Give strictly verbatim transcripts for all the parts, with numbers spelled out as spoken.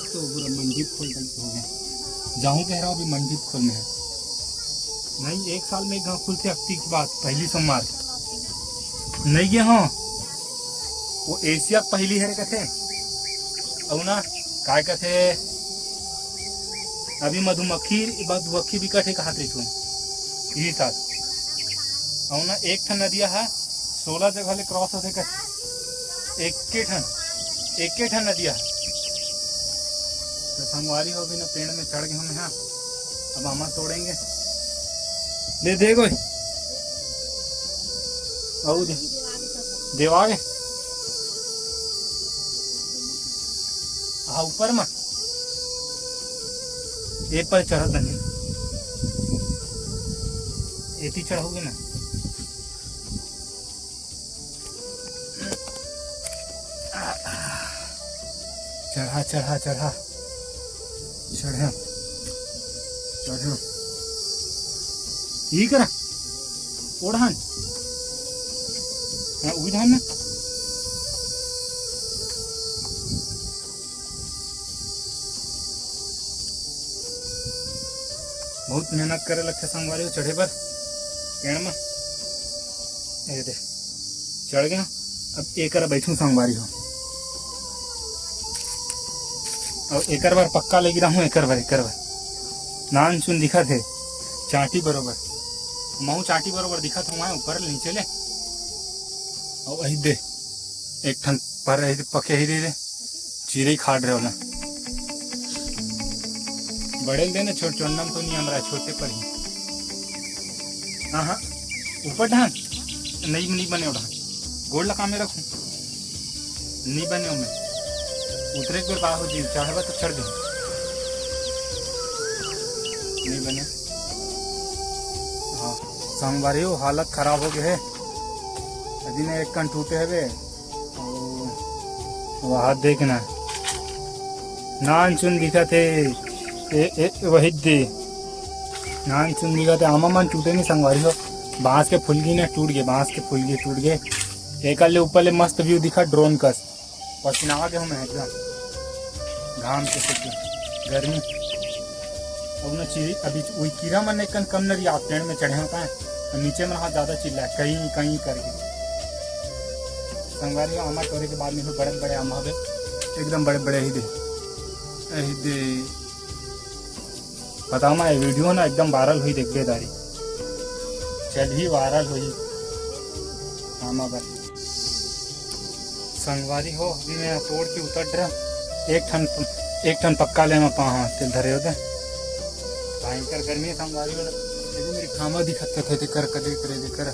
तो पूरा मंडी खोल टाइप हो गया। जाहूँ कह रहा हूँ, अभी मंडी खोल में है। नहीं, एक साल में एक घाव खुलथे, अक्ती के बाद पहली सोमवार। नहीं गए हो, वो एशिया के पहली हरे कथे। अउ ना, काय कथे, अभी मधुमक्खी, मधुमक्खी बिकट हे कहात रहिथुन, यही साथ। अउ ना, एक ठन नदिया है, सोलह जगह ले क्रॉस होथे कथे। एके ठन, एके ठन नदिया। तो संगवारी हो, अभी ना पेड़ में चढ़ गए हम यहाँ, अब आमा तोड़ेंगे। दे दे गोई। अउ दे। देवा गे। हाँ, ऊपर मा। ए पर चढ़त नहीं। एती चढ़ोगे ना। चढ़ा, चढ़ा, चढ़ा। चढ़ा। चढ़ा। यही करा। ओढ़ान। हाँ, उही धान ना। बहुत मेहनत करे लगथे संगवारी हो चढ़े बर पेड़ में। ये दे, चढ़ गया। अब एकर बैठू संगवारी हो, अब एकर बर पक्का लगी रहूं, एकर बर, एकर बर। नान चुन दिखत हे, चांटी बरोबर, महू चांटी बरोबर दिखत हूँ, ऊपर ले नीचे ले। अउ अही दे, एक ठन पर अही दे, पके अही दे, दे। चिरई खाड़ रहे वाला। बड़े दे ना, छोट चोन्नम तो नहीं हमरा, छोटे पर ही। हाँ, हाँ, ऊपर ढान, नहीं, नहीं बने उड़ान। गोड़ लगा में रखूं, नहीं बने उमे। उतरे के बेर बाहर जी, चाहे बा तो चढ़ दे। नहीं बने। हाँ, संगवारी हो, हालत खराब हो गए है। अभी ने एक कन टूटे हवे। ओ, वहाँ देखना। नान चुन दिखत हे। ए, ए, वही दे। नान चुन दिखत हे। आमा मन टूटे नहीं संगवारी हो। बांस के फुलगी ना टूट गए, बांस के फुलगी टूट गए। एकर ले ऊपर ले मस्त व्यू दिखा ड्रोन कस। पसीना आ गया हूँ मैं एकदम। घाम के सेके, गर्मी। अब ना चिरी, अभी वही कीरा मन एक कन कम नरी आप पेड़ में चढ़े होता है। और नीचे में रहा ज्यादा चिल्ला, कहीं, कहीं करके। संगवारी हो, आमा तोरे के बाद में भी बड़े बड़े आमा हवे, एकदम बड़े बड़े ही दे, यही दे। बताओ ना, ये वीडियो ना एकदम वायरल हुई, देखबे दारी, चल ही वायरल हुई। आमा बर संगवारी हो, अभी मैं तोड़ के उतर डरा। एक ठन, एक ठन पक्का ले मैं पाहा, तेल धरे होते। भयंकर गर्मी है संगवारी हो। देखो मेरी खामा दिखत कथे, ते कर, कदे करे, दे कर।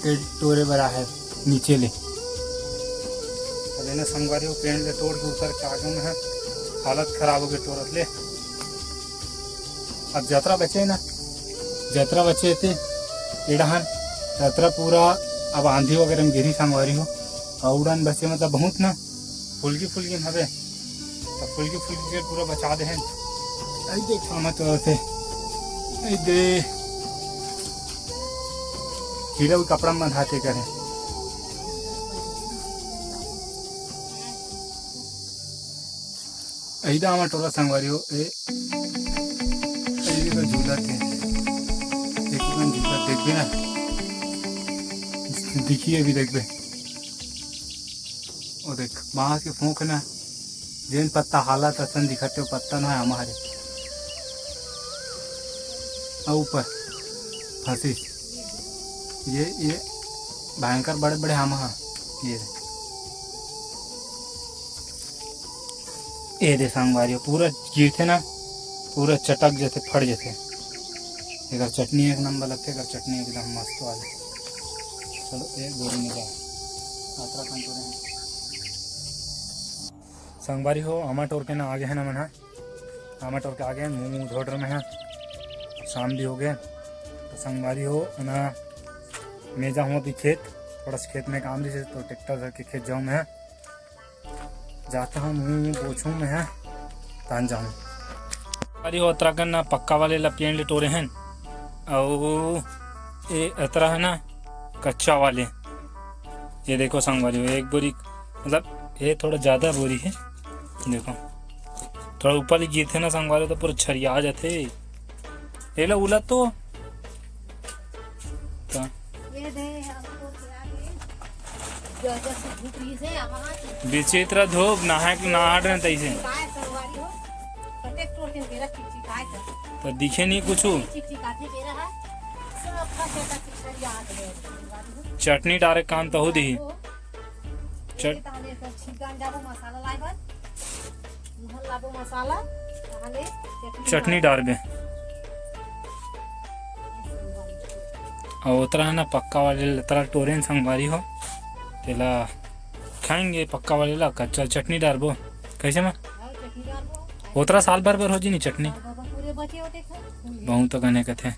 ते टोरे बरा है नीचे ले। अब इन्हें संगवारी हो, पेड़ ले तोड़ के उतर के आ गए हैं। हालत खराब हो गई टोरत ले। अब जतरा बचे ना, जतरा बचे थे एडहन, जतरा पूरा अब आंधी वगैरह में गिरी संगवारी हो। अउ उड़न बचे मतलब बहुत ना, फुलगी फुलगी में हवे, तो फुलगी फुलगी के पूरा बचा दे हैं। आई देख, हम तो थे, आई दे, कीड़ा भी कपड़ा में बंधाते करे। अहिदा हमर टोला संगवारी हो, ए, ए भी का झूला थे। एक ही मन झूला देखबे ना। दिखी अभी देखबे। ओ देख, बांस के फोंक ना, जेन पत्ता हालत असन दिखत हे, ओ पत्ता ना हमारे। अउ ऊपर फंसिस। ये, ये भयंकर बड़े-बड़े आमा हा। ये दे। ये दे संगवारी हो, पूरा गिरथे ना, पूरा चटक जथे, फट जथे। एकर चटनी एक नंबर लगथे, एकर चटनी एकदम मस्त वाले। चलो, एक गोली में जाए। अतरा कन तो रहे। संगवारी हो, आमा टोर के ना आगे है ना मन हा। आमा टोर के आगे, मुंह मुंह धो डर में है। शाम भी हो गए। तो संगवारी हो ना, मैं जाऊँ अभी खेत, थोड़ा सा खेत में काम रही, तो ट्रैक्टर धर के खेत जाऊँ मैं। जाता हूँ, मुंह मुंह पोछूँ मैं, तान जाऊँ। अरे हो, उत्तराखंड ना पक्का वाले लपियन ले टोरे हैं, और ये अतरा है ना कच्चा वाले। ये देखो संगवारी हो, एक बोरी, मतलब ये थोड़ा ज़्यादा बोरी है, देखो। थोड़ा ऊपर ले गिरथे ना संगवारी, तो पूरा छरिया जाथे। एला उलट तो। त ये दे, विचित्र धूप, नहाए के नहा डरेन तइसे। त दिखे नहीं कुछु। चटनी डारे काम तहू दिही। चट- चटनी डारबे। अउ ओतरा हे ना पक्का वाले ल, ओतरा टोरेन संगवारी हो, तेला खाएंगे पक्का वाले ला। कच्चा चटनी डारबो। कैसे मा? ओतरा साल भर बर हो जी नी चटनी। बहुत अकन हे कथे।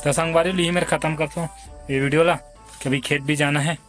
त संगवारी लिही मेर खत्म करथों ये वीडियो ला, कभी खेत भी जाना है।